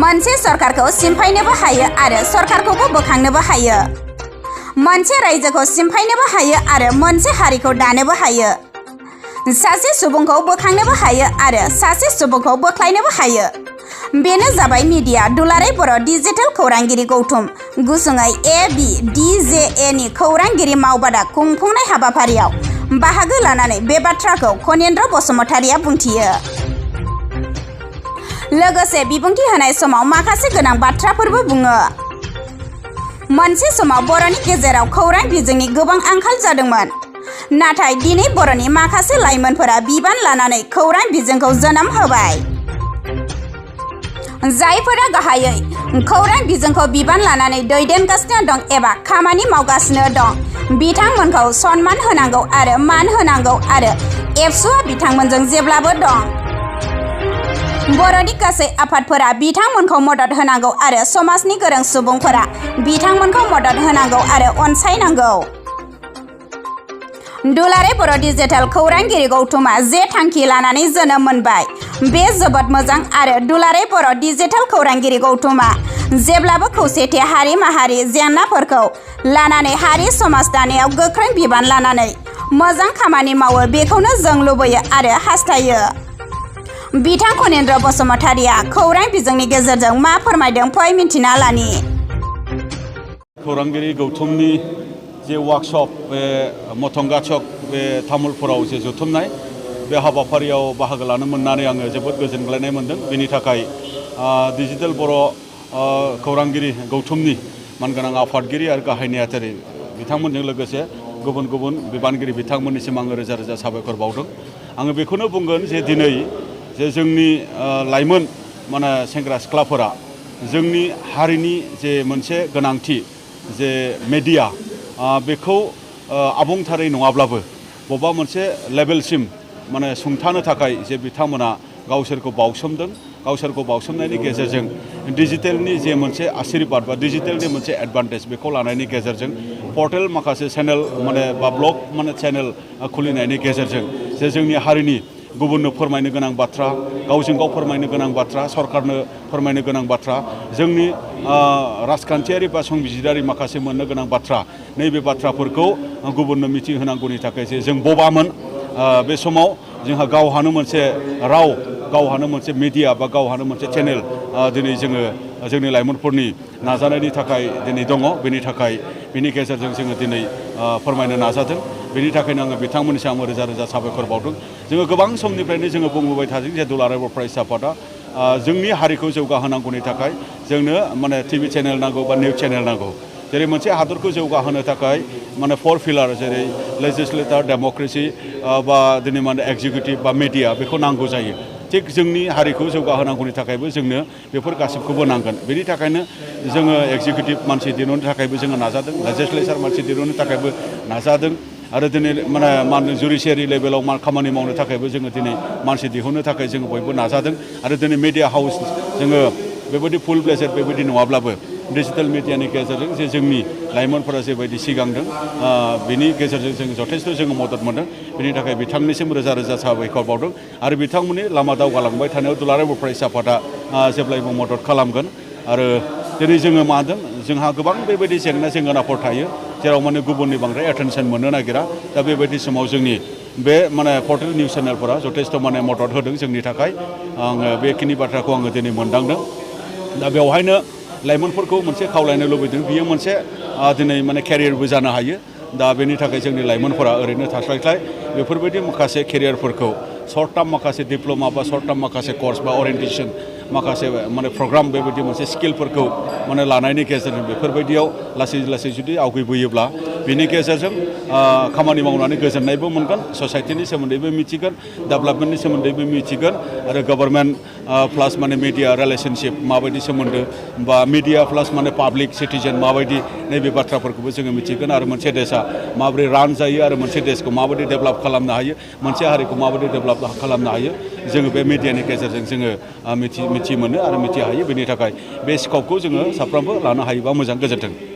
मोनसे सरकारखौ सिमफायनोबो हायो आरो सरकारखौबो बोखांनोबो हायो। मोनसे रायजोखौ सिमफायनोबो हायो आरो मोनसे हारिखौ दानोबो हायो। सासे सुबुंखौ बोखांनोबो हायो आरो सासे सुबुंखौ बोख्लायनोबो हायो। बेनो जाबाय मिडिया दुलाराय बर' डिजिटेल खौरांगिरि गौथुम, गुसुङै ABDJA नि खौरांगिरि मावबादा खुंफुंनाय हाबाफारियाव बाहागो लानानै बे बाथ्राखौ खनिन्द्र बसुमतारिया बुंथियो। लोगोसे बिबुंथि होनाय समाव माखासे गोनां बाथ्राफोरबो बुङो। मोनसे समाव बर'नि गेजेराव खौरां बिजोंनि गोबां आंखाल जादोंमोन। नाथाय दिनै बर'नि माखासे लाइमोनफोरा बिबान लानानै खौरां बिजोंखौ जोनोम होबाय। जायफोरा गाहायै खौरां बिजोंखौ बिबान लानानै दैदेनगासिनो दं एबा खामानि मावगासिनो दं, बिथांमोनखौ सनमान होनांगौ आरो मान होनांगौ आरो एबसुआ बिथांमोनजों जेब्लाबो दं। बर'नि गासै आफादफोरा बिथांमोनखौ मदद होनांगौ आरो समाजनि गोरों सुबुंफोरा बिथांमोनखौ मदद होनांगौ आरो अनसायनांगौ। दुलाराय बर' डिजिटेल खौरांगिरि गौथुमा जे थांखि लानानै जोनोम मोनबाय, बे जोबोद मोजां आरो दुलाराय बर' डिजिटेल खौरांगिरि गौथुमा जेब्लाबो खौसेथि हारि माहारि जेंनाफोरखौ लानानै हारि समाज दानायाव गोख्रों बिबान लानानै मोजां खामानि मावो, बेखौनो जों लुबैयो आरो हास्थायो। बिथां खनिन्द्र बसुमतारिया खौरां बिजोंनि गेजेरजों मा फोरमायदों फै मिन्थिना लानि। खौरांगिरि गौथुमनि जे वार्कशप बे मथंगाचक बे तामुलपुराव जे जथुमनाय बे हाबाफारियाव बाहागो लानो मोननानै आङो जोबोद गोजोनग्लायनाय मोनदों। बेनि थाखाय डिजिटेल बर' खौरांगिरि गौथुमनि मानगोनां आफादगिरि आरो गाहाय नेहाथारि बिथांमोनजों लोगोसे गुबुन गुबुन बिबानगिरि बिथांमोननिसिम आङो रोजा रोजा साबायखर बावदों। आङो बेखौनो बुंगोन जे दिनै जे जोंनि लाइमोन सेंग्रा सिख्लाफोरा जोंनि हारिनि जे मोनसे गोनांथि जे मेडिया बेखौ आबुंथारै नङाब्लाबो बबेबा मोनसे लेभेलसिम सुंथानो थाखाय जे बिथांमोना गावसोरखौ बावसोमदों। गावसोरखौ बावसोमनायनि गेजेरजों डिजिटेलनि जे मोनसे आशीर्बाद बा डिजिटेलनि मोनसे एडभान्टेज बेखौ लानायनि गेजेरजों पर्टेल माखासे चेनेल बा ब्लग चेनेल खुलिनायनि गेजेरजों जे जोंनि हारिनि गुबुननो फोरमायनो गोनां बाथ्रा, गावजों गाव फोरमायनो गोनां बाथ्रा, सरकारनो फोरमायनो गोनां बाथ्रा, जोंनि राजखान्थियारि बा संबिजिरारि माखासे मोननो गोनां बाथ्रा, नैबे बाथ्राफोरखौ गुबुननो मिथिहोनांगौनि थाखाय जे जों बबामोन बे समाव जोंहा गावहानो मोनसे राव, गावहानो मोनसे मिडिया बा गावहानो मोनसे चेनेल दिनै जोङो जोंनि लाइमोनफोरनि नाजानायनि थाखाय दिनै दङ। बेनि थाखाय बेनि गेजेरजों जोङो दिनै फोरमायनो नाजादों। बेनि थाखायनो आङो बिथांमोननिसिम आङो रोजा रोजा साबायखर बावदों। जोङो गोबां समनिफ्रायनो जोङो बुंबोबाय थादों जे दुलाराय बर' फरायसा आफादा जोंनि हारिखौ जौगाहोनांगौनि थाखाय जोंनो टिभि चेनेल नांगौ बा निउस चेनेल नांगौ। जेरै मोनसे हादरखौ जौगाहोनो थाखाय 4 फिलार जेरै लेजिस्लेटर, डेम'क्रेसि बा दिनै एक्जिकिउटिभ बा मिडिया बेखौ नांगौ जायो। थिग जोंनि हारिखौ जौगाहोनांगौनि थाखायबो जोंनो बेफोर गासिबखौबो नांगोन। बेनि थाखायनो जोङो एक्जिकिउटिभ मानसि दिहुननो थाखायबो जोङो नाजादों, लेजिस्लेचार मानसि दिहुननो थाखायबो नाजादों आरो दिनै जुडिसियारि लेभेलाव खामानि मावनो थाखायबो जोङो दिनै मानसि दिहुननो थाखाय जोङो बयबो नाजादों। आरो दिनै मिडिया हाउस जोङो बेबायदि फुल ब्लेजेड बेबायदि नङाब्लाबो डिजिटेल मिडियानि गेजेरजों जे जोंनि लाइमोनफोरा जेबायदि सिगांदों बेनि गेजेरजों जों जथेस्थ' जोङो मदद मोनदों। बेनि थाखाय बिथांनिसिम रोजा रोजा साबायखर बावदों आरो बिथांमोननि लामा दावगालांबाय थानायाव दुलाराय बर' फरायसा आफादा जेब्लायबो मदद खालामगोन। आरो दिनै जोङो मादों जोंहा गोबां बेबायदि जेंनाफोर थायो जेराव गुबुननि बांद्राय एटेनसन मोननो नागिरा। दा बेबायदि समाव जोंनि बे पर्टेल निउस चेनेलफोरा जथेस्थ' मदद होदों जोंनि थाखाय। आङो बेखिनि बाथ्राखौ आङो दिनै मोनदांदों। दा बेवहायनो लाइमोनफोरखौ मोनसे खावलायनो लुबैदों, बियो मोनसे दिनै केरियारबो जानो हायो। दा बेनि थाखाय जोंनि लाइमोनफोरा ओरैनो थास्लायस्लाय बेफोरबायदि माखासे केरियारफोरखौ सर्ट टार्म माखासे डिप्ल'मा बा सर्ट टार्म माखासे कर्स बा अरियेन्टेसन माखासे प्रग्राम बेबायदि मोनसे स्किलफोरखौ लानायनि गेजेरजों बेफोरबायदियाव लासै लासै जुदि आवगायबोयोब्ला बेनि गेजेरजों खामानि मावनानै गोजोननायबो मोनगोन, ससाइटिनि सोमोन्दैबो मिथिगोन, डेभेलपमेन्टनि सोमोन्दैबो मिथिगोन आरो गभर्नमेन्ट प्लास मिडिया रिलेशनशिप माबायदि सोमोन्दो बा मिडिया प्लास पाब्लिक सिटिजेन माबायदि नैबे बाथ्राफोरखौबो जोङो मिथिगोन। आरो मोनसे देशा माबोरै रान जायो आरो मोनसे देशखौ माबायदि डेभेलप खालामनो हायो, मोनसे हारिखौ माबायदि डेभेलप खालामनो हायो, जोङो बे मिडियानि गेजेरजों जोङो मिथि मोनो आरो मिथिहायो। बेनि थाखाय बे स्कपखौ जोङो साफ्रोमबो लानो हायोबा मोजां। गोजोन्थों।